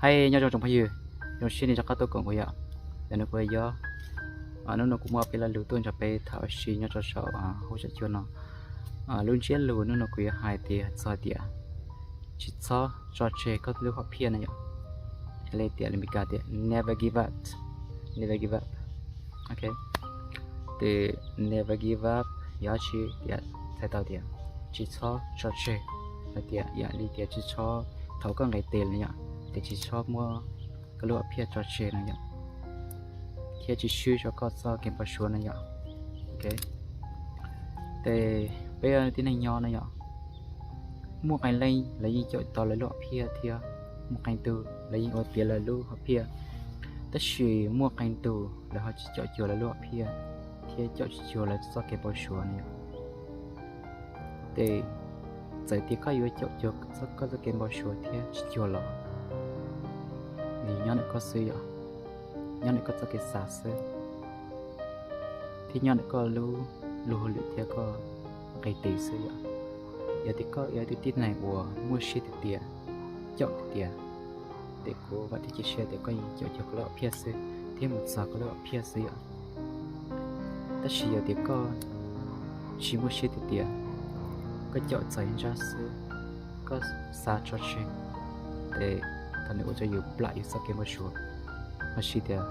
Hais nyob zoo tsoom phooj ywg, zoo siab nej rov qab tuaj koom kuv yom. Yog no kuv yog, hnub no kuv muaj peb lo lus tuaj nrog peb tham ua si nyob rau saum huab saum cua no. Lub ntsiab lus hnub no kuv yuav hais tias txog tias tsis txhob tso tseg koj lub hom phiaj no yom. Li tias lus Meskas tias never give up, never give up. Ok, ces never give up yog tsis tias txhais tau tias tsis txhob tso tseg, hais tias yam li tias tsis txhob, thaum koj nqis tes lawm yom, ces tsis txhob muab koj lub hom phiaj tso tseg no yom, thiab tsis swb rau koj txoj kev npau suav no yom. Ok, ces peb tib neeg nyob no yom, muaj qee leej lawv yeej caum tau lawv lub hom phiaj thiab muaj qee tug lawv yeej ua tiav lawv lub hom phiaj, tab sis muaj qee tug lawv ho tsis caum cuag lawv lub hom phiaj thiab caum tsis cuag lawv txoj kev npau suav no yom. Ces txawm tias koj yuav caum cuag koj txoj kev npau suav thiab tsis cuag los, nws nyob ntawm koj xwb yom, nyob ntawm koj txoj kev xav xwb, thiab nyob ntawm koj lub luag hauj lwm thiab koj nqis tes xwb yom. Yog tias koj yog ib tug tib neeg uas muaj siab tiag tiag, caum tiag tiag, ces kuv vam thiab cia siab tias koj yeej caum cuag koj lub hom phiaj xwb thiab mus txog koj lub hom phiaj xwb yom. Tab sis yog tias koj tsis muaj siab tiag tias, koj caum txog ib ntsab xwb, koj xav tso tseg, ces thaum nws ua rau yus plam yus txoj kev npau suav, los sis tias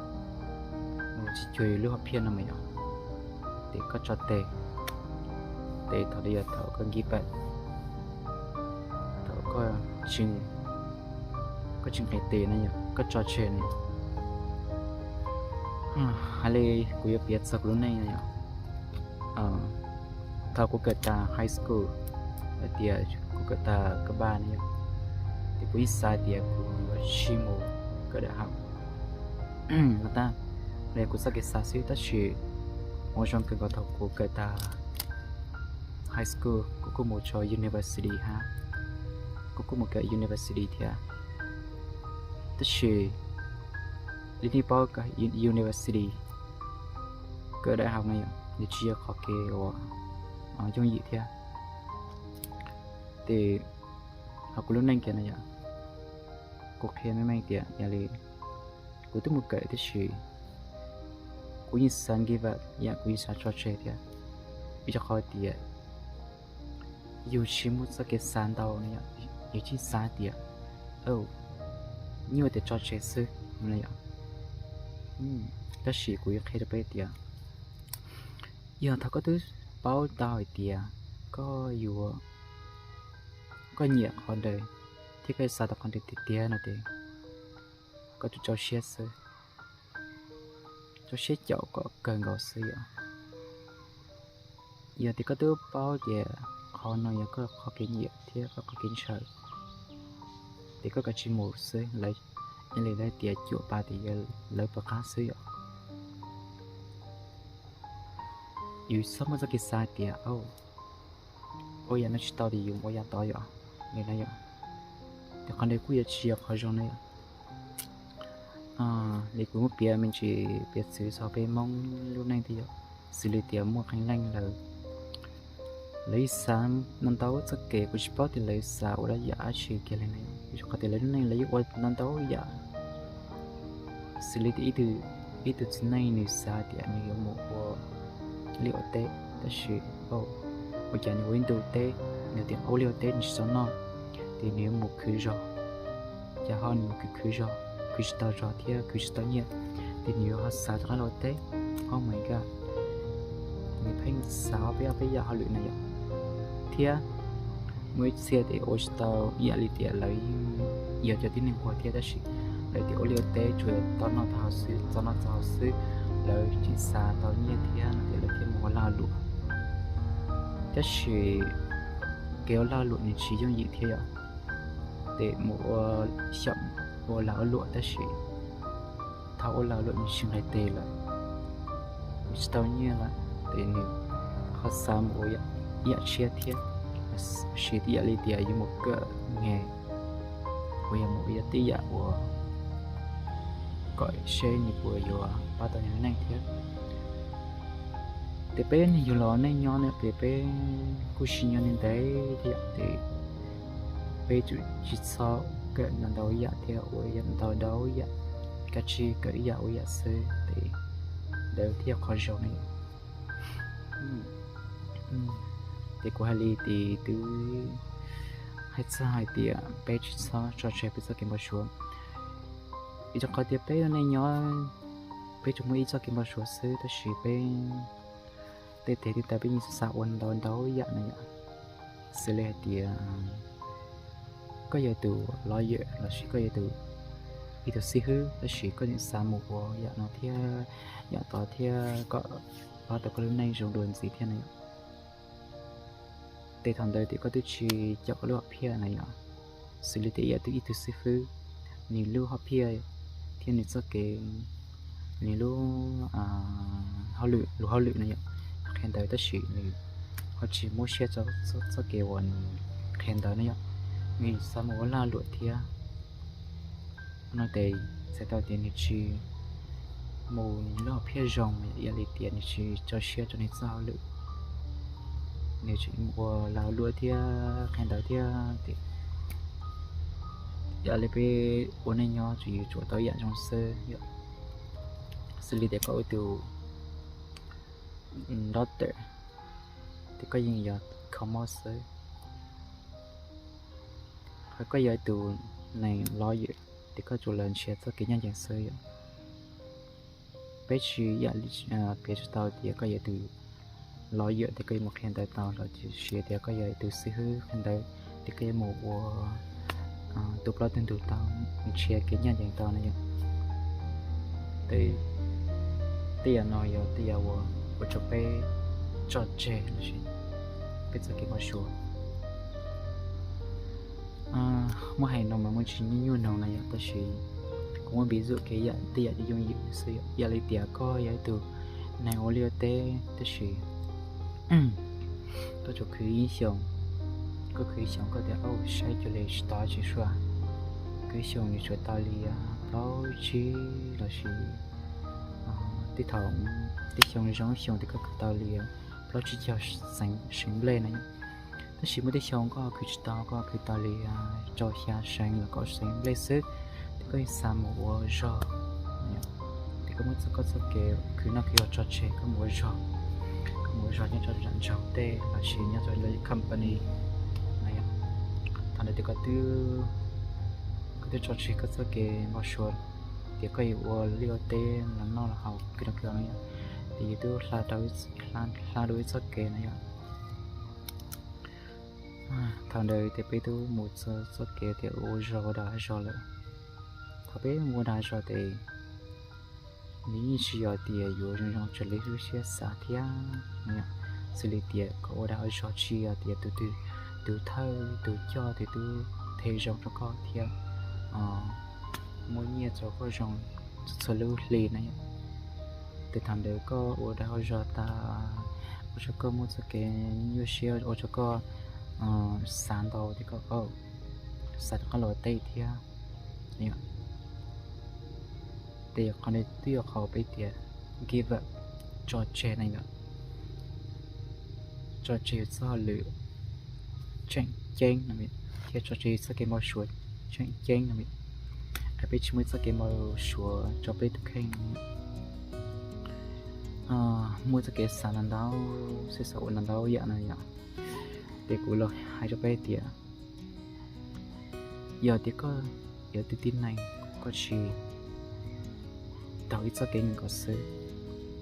mus tsis cuag yus lub hom phiaj no mas yom, ces koj tso tes, ces thaum ntawd yog thaum koj give up, thaum koj tsis nqis tes no yom, koj tso tseg no yom. Hais li kuv yuav piav txog kuv lub neej no yom. Thaum kuv kawm tas high school, hais tias kuv kawm tas kab npaj no yom, ces kuv yeej xav tias kuv yuav tsis mus kawm daim hauv no tab, li kuv txoj kev xav xwb. Tab sis ua zoo kawg nkaus thaum kuv kawm tas high school kuv kuj mus rau university hab, kuv kuj mus kawm university thiab. Tab sis li nej paub, university, kawm daim hauv no yom, nws tsis yog qhov kev uas yooj yim thiab. Ces hauv kuv lub neej kiag no yom, kuv qhia meej meej tias yog li kuv twb mus kawm tab sis kuv yeej xav give up, yam kuv yeej xav tso tseg thiab. Vim rau qhov tias yus tsis muaj txoj kev xav ntau no yom, yus tseem xav tias nyuaj tias tso tseg xwb no yom. Tab sis kuv yuav qhia rau peb tias yog thaum koj twb paub tau hais tias koj yuav, koj nyiam qhov ntawd thiab koj xav tau qhov ntawd tiag tiag no ces koj tsuas rau siab xwb, rau siab caum kom kawg nkaus xwb yom. Yog tias koj twb paub tias qhov no yog koj qhov kev nyiam thiab koj qhov kev ntshaw, ces koj kav tsij mus xwb, yog li lawv tias cuam pa tias yog lawv puas qab xwb yom. Yus txhob muaj txoj kev xav tias ua yam no tsis tau ces yus ua yam tod yom, li no yom. Ces qhov ntawd kuj yuav tsis yog qhov zoo na yom. Li kuv muab piav me ntsis piav txwv txog peb Hmoob lub neej thiab yom, xws li tias muaj qee leej lawv, lawv yeej xav ntau ntau txoj kev, kuv tsis paub tias lawv xav ua dab yam dab tsi kiag li na, vim rau qhov tias lawv lub neej lawv yeej ua ntau ntau yam. Xws li tias ib tug txiv neej nws xav tias nws yuav mus ua liaj ua teb, tab sis ua cas nws ua ib ntu teb, nws tias ua liaj ua teb nws tsis txaus noj, ces nws yuav mus khwv zog. Cas ho nws mus khwv khwv zog, khwv tsis tau zog thiab khwv tsis tau nyiaj, ces nws yuav ho xav rov qab los ua teb. Oh my god, nws pheej xav ob peb ob peb yam hauj lwm na yom. Thiab muaj ib txhia ces ua tsis tau, ib yam li tias lawv yog cov tib neeg nquag thiab, tab sis lawv tias ua liaj ua teb tsuas tau noj tau haus xwb, txo noj txo haus xwb, lawv tsis xav tau nyiaj thiab no ces lawv thiaj mus ua lag ua luam. Tab sis kev ua lag ua luam nws tsis yooj yim thiab yom. Ces mus ua xyaum ua lag ua luam tab sis thaum ua lag ua luam nws tsis nqis tes lawm, nws tsis tau nyiaj lawm, ces nws ho xav mus ua ib yam tshiab thiab, siv tib yam li tias yuav mus kawm nge, uas yog mus ua ib yam uas kom seb nws puas yuav pab tau nws lub neej thiab. Ces peb yug los neej nyob ne ces peb kuj sib nyob ntev ntev thiab ces peb tsis txhob kawm ntau ntau yam thiab ua ntau ntau yam, kav tsij kawm ib yam ua yam xwb ces ntawd thiaj yog qhov zoo ne. Ces kuv hais li ces twb hais txog hais tias peb tsis txhob tso tseg peb txoj kev npau suav. Vim rau qhov tias peb ua neej nyob, peb tsuas muaj ib txoj kev npau suav xwb, tab sis peb tej teg tej taw peb yeej xav ua ntau ntau yam no yom. Xws li hais tias koj yog tus lawyer lossis koj yog tus, ib tug xib hwb, tab sis koj tseem xav mus ua yam no thiab yam tod thiab kom pab tau koj lub neej zoo dua ntxiv thiab no yom. Ces thaum ntawd ces koj twb tsis caum koj lub hom phiaj na yom. Xws li tias ib yam twg ib tug xib hwb, nws lub hom phiaj thiab nws txoj kev, nws lub hauj lwm, lub hauj lwm no yom, qhia ntawd tab sis nws ho tsis muab siab rau txoj kev uas nws qhia ntawd no yom, nws xav mus ua lag luam thiab no ces txhais tau tias nws tsis mus nws lub hom phiaj zoo, ib yam li tias nws tsis tso siab rau nws txoj hauj lwm, nws tseem mus ua lag luam thiab qhia ntawd thiab ces ib yam li peb ua neej nyob tsuas yus tsuas tau ib yam zoo xwb yom. Xws li tias koj ua tus doctor ces koj yeej yog kho mob xwb, ho koj yog tus neeg lawyer ces koj tsuas los nrhiav txoj kev ncaj ncees xwb yom. Peb tsis yam li piav tsis tau tias koj yog tus lawyer ces koj yuav mus qhia ntawv tau los sis tias koj yog tus xib hwb qhia ntawv ces koj yuav mus ua tu plaub tu ntug tau, nrhiav kev ncaj ncees tau no yom. Ces tej yam no yog tej yam uas ua rau peb tso tseg lossis peb txoj kev npau suav. Muab hais no mas muaj ntsis nyuaj nyuaj noog no yom, tab sis kuv muab npiv zuj kev yam tej yam yooj yim xwb yom. Ib yam li tias koj yog ib tug neeg ua liaj ua teb tab sis koj tsuas khwv ib xyoos, koj khwv ib xyoos koj tias saib cuag li tsis tau dab tsi sua, khwv ib xyoos nws tsuas tau li plaub tsib lossis tej thaum tej xyoo zoo xyoo ces koj khwv tau li plaub tsib caug seev nplej no yom. Tab sis muaj tej xyoo koj khwv tsis tau, koj khwv tau li rau xya seev los kaum seev nplej xwb, ces koj yeej xav mus ua zog, ces koj muab koj txoj kev khwv noj khwv haus tso tseg koj mus ua zog, koj mus ua zog nyob rau zam ntsoog tej lossis nyob rau lawv company no yom. Thaum ntawd ces koj twb tso tseg koj txoj kev npau suav tias koj yuav ua liaj ua teb los noj los haus khwv noj khwv haus no yom, ces yus twb hla dua ib txoj kev no yom. Thaum ntawd ces peb twb mus txoj kev tias ua zog ua dag zog lawm. Thaum peb mus ua dag zog ces nws yeej tsis yog tias yuav zoo zoo raws li lub siab xav thiab no yom. Xws li tias koj ua dag ua zog tsis yog tias tus twg, tus thawj tus coj tus twg them zoo rau koj thiab muab nyiaj rau koj zoo txhua lub hli na yom. Ces thaum ntawd koj ua dag ua zog tas, ua rau koj muaj txoj kev nyuaj siab, ua rau koj xav ntau ces koj xav rov qab los teb thiab. Ces qhov no twb yog qhov peb tias give up, tso tseg na yom. Tso tseg yus txoj hauj lwm tseem ceeb no thiab tso tseg yus txoj kev npau suav tseem ceeb no, es peb tsis muaj txoj kev npau suav rau peb tus kheej no. Muaj txoj kev xav ntau ntau, xav xav ua ntau ntau yam no yom. Ces kuv los hais rau peb tias yog tias koj yog tus tib neeg, koj tsis taug ib txoj kev nkaus xwb,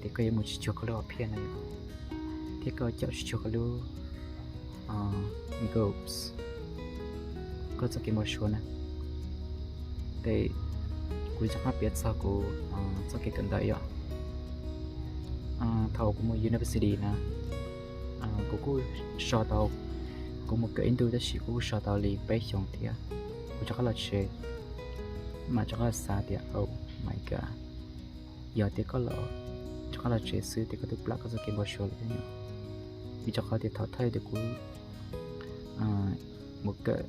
ces koj yuav mus tsis cuag koj lub hom phiaj na yom, thiab koj caum tsis cuag koj lub goals, koj txoj kev npau suav na. Ces kuv rov qab piav txog kuv txoj kev kawm ntawv yom. Thaum kuv mus university na, kuv kuj so tau, kuv mus kawm ib ntu tab sis kuv kuj so tau li peb xyoos thiab, kuv rov qab los tsev, mas rov qab xav tias, oh my god, yog tias koj los, rov qab los tsev xwb ces koj twb plam koj txoj kev npau suav lawm thiab. Vim rau qhov tias thaum thawj tias kuv mus kawm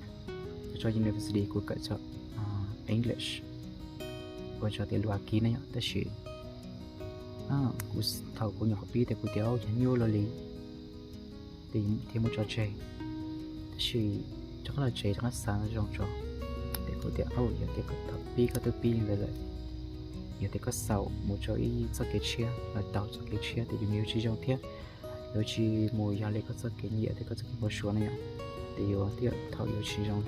tso university kuv kawm tso English, ua tso tias lus Akiv na yom, tab sis kuv thaum kuv nyuam qhuav pib tias kuv tias yog nyuaj luaj li, ces thiaj muab tso tseg. Tab sis rov qab los tsev rov qab xav zoo tso, ces Kuv tias, Au, yog tias koj tau pib koj twb pib li ntawd lawm, yog tias koj xaum mus rau ib txoj kev tshiab los tau txoj kev tshiab tias yus nws yuav tsis zoo thiab, yuav tsis mus yog li koj txoj kev nyiam thiab koj txoj kev npau suav na yom, ces yuav thiaj thaum yuav tsis zoo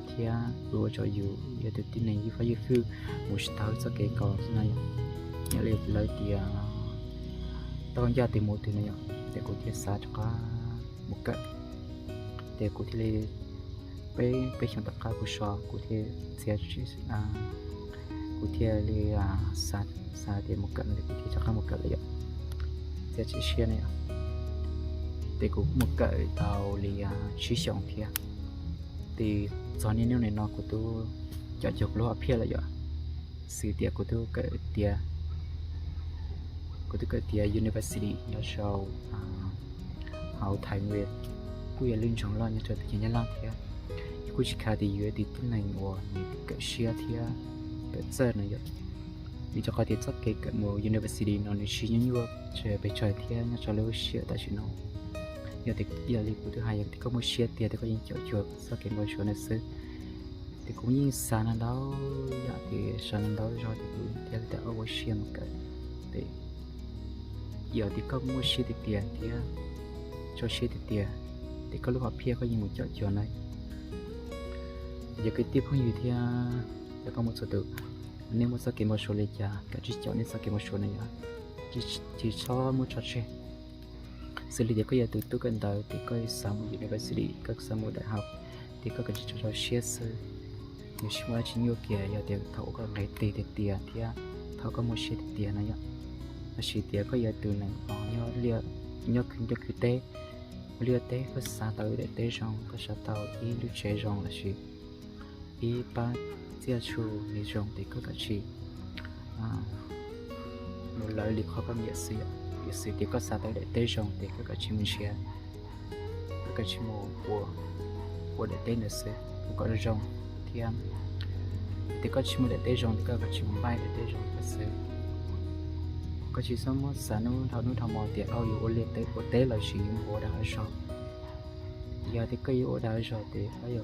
thiab ua rau yus yog tus tib neeg ywj fab ywj fwj mus tsis tau txoj kev nkaus no yom. Yog li lawv tias tau ncaj tias mus twg no yom, ces kuv thiaj xav rov qab mus kawm. Ces kuv thiaj li peb peb xyoos tom qab kuv so kuv thiaj txiav txim, kuv thiaj li xav, xav tias mus kawm no ces kuv thiaj rov qab mus kawm lawm yom, txiav txim siab na yom. Ces kuv mus kawm tau li tsib xyoos thiab. Ces txog niaj hnub nim no kuv twb cov cuag kuv lub hom phiaj lawm yom, xws tias kuv twb kawm tiav, kuv twb kawm tiav university nyob rau hauv Thaib Ris, kuj yog lub nroog loj nyob rau teb chaws Nyab Laj thiab. Kuj tsis khav tias yus yog tus tib neeg uas nws kawm siab thiab kawm txawj no yom. Vim rau qhov tias txoj kev kawm mus university no nws tsis nyuaj nyuaj pes tsawg thiab nyob rau lub sij hawm tam sim no. Yog tias, yog li kuv twb hais, yog tias koj muaj siab tiag tias koj yeej caum cuag txoj kev npau suav no xwb. Ces kuv yeej xav ntau ntau yam, ces xav ntau ntau zog ces kuv thiaj li tias ua siab mus kawm. Ces yog tias koj muaj siab tiag tiag thiab tso siab tiag tiag, ces koj lub hom phiaj koj yeej mus caum cuag na. Yog kwv tij phooj ywg thiab cov phooj ywg txhua tus, nej muaj txoj kev npau suav li cas kav tsij caum nej txoj kev npau suav na yom, tsis txhob muab tso tseg. Xws li tias koj yog tus tub kawm ntawv ces koj xav mus university, koj xav mus đại học, ces koj kav tsij tso siab xwb. Nws tsis muaj dab tsi nyuaj kiag yog tias thaum uas koj nqes tes tiag tiag thiab thaum koj muaj siab tiag tiag no yom. Lossis tias koj yog tus neeg nyob, nyob khwv teb, ua liaj teb, koj xav tau ib daim teb zoo, koj xav tau ib lub tsev zoo lossis ib pab txiaj tshu li zoo ces koj kav tsij mus lawv li qhov koj nyiam xwb. Yog xws tias koj xav tau daim teb zoo ces koj kav tsij mus nrhiav, koj kav tsij mus ua, ua daim teb ntawd xwb ua kom zoo thiab. Tias koj tsis muaj daim teb zoo ces koj kav tsij mus npaj daim teb zoo ntawd xwb. Koj tsis txhob muab xav hnub dhau hnub dhau hmo tias, o, yus ua liaj teb ua teb lossis yus mus ua dag ua zog. Yog tias koj yuav ua dag ua zog ces, o,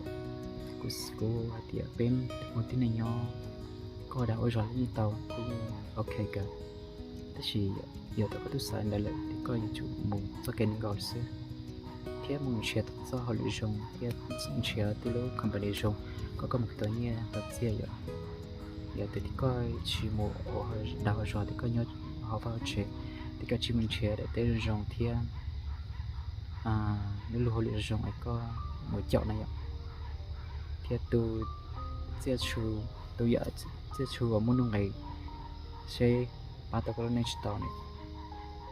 kuv hais tias peb ua tib neeg nyob, koj ua dag ua zog yeej tau, yeej ok kawg. Tab sis yog tias koj twb xav ntawd lawm ces koj yuav tsum mus txoj kev nkaus xwb, thiab mus nrhiav txoj hauj lwm zoo thiab nrhiav tej lub company zoo kom koj mus khwv tau nyiaj tau txiaj yom. Yog tias koj tsis mus ua dag ua zog ces koj nyob hauv vaj hauv tsev, ces koj tsis mus nrhiav daim teb zoo zoo thiab lub luag hauj lwm zoo es koj mus caum na yom. Thiab tu txiaj tshu, tu yam txiaj tshu uas muaj nuj nqis seb pab tau koj lub neej tsis tau ne.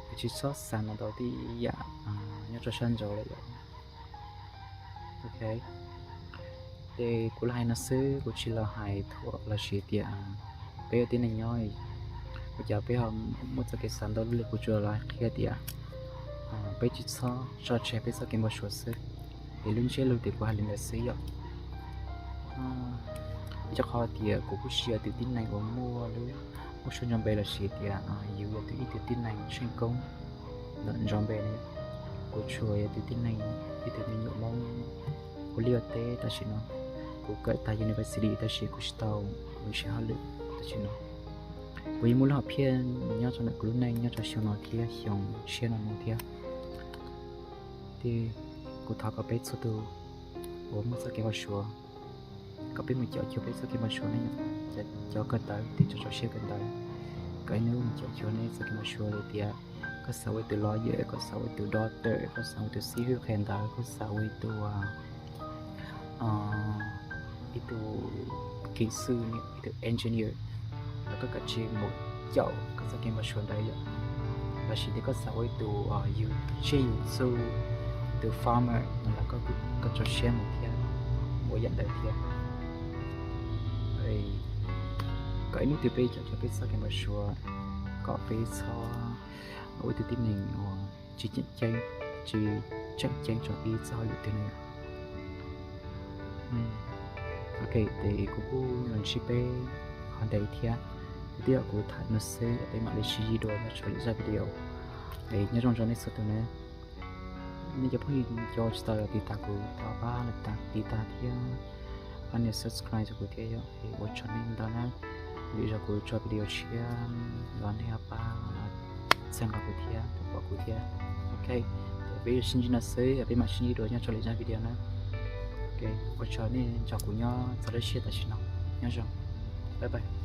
Ces tsis txhob xav ntau ntau tej yam nyob rau sab nraud lawm yom. Ok, ces kuv los hais no xwb, kuv tsis los hais thuam lossis tias peb ua tib neeg nyob ua cas peb ho muaj txoj kev xav ntau li. Kuv tsuas los qhia tias peb tsis txhob tso tseg peb txoj kev npau suav xwb. Ces lub ntsiab lus tias kuv hais li ntawd xwb yom. Vim rau qhov tias kuv kuj tsis yog tus tib neeg uas muaj lub, muaj suab ntso npe lossis tias yus yog tus ib tug tib neeg tseem koob ntawm ntso npe na. Kuv tsuas yog tus tib neeg, ib tug me nyuam Hmoob ua liaj ua teb tam sim no. Kuv kawm tag university tab sis kuv tsis tau ua siab hauj lwm tam sim no. Kuv yeej muaj lub hom phiaj nyob rau ntawm kuv lub neej nyob rau xyoo no thiab xyoo tshiab no mus thiab. Ces kuv thov kom peb txhua tus uas muaj txoj kev npau suav, kom peb mus caum cuag peb txoj kev npau suav ne yom. Cov kawm ntawv ces tso tso siab kawm ntawv, kom ib hnub mus caum cuag nej txoj kev npau suav li tias koj xav ua tus lawyer, koj xav ua tus doctor, koj xav ua tus xib hwb qhia ntawv, koj xav ua ib tug ib tug kỹ sư, ib tug engineer, los koj kav tsij mus caum koj txoj kev npau suav ntawd yom. Lossis tias koj xav ua ib tug yug tsiaj yug txhu, tus farmer no los koj tso siab mus thiab, ua yam ntawd thiab. Kom ib hnub twg peb caum cuag peb txoj kev npau suav, kom peb txhob ua ib tug tib neeg uas tsis tseem ceeb, tsis tseem ceeb rau ib txoj hauj lwm twg ne. Ok, ces kuv kuj los ntsib peb qhov ntej thiab. Ces twb yog kuv tham no xwb, peb mam li sib ntsib dua nyob rau lwm zaj video. Es nyob zoo rau nej txhua tus na. Nej cov phooj ywg cov tsis tau tiv tas kuv thov pab tiv tas thiab pab nias subscribe rau kuv thiab yom. Ua tsaug nej ntau na, vim yog kuv tso video tshiab los nej ho pab txhawb nqa kuv thiab, pab kuv thiab. Ok, peb sib ntsib no xwb, peb mam sib ntsib dua nyob rau lwm zaj video na. Ok, ua tsaug nej nrog kuv nyob txog lub sij hawm tam sim no. Nyob zoo, bye bye.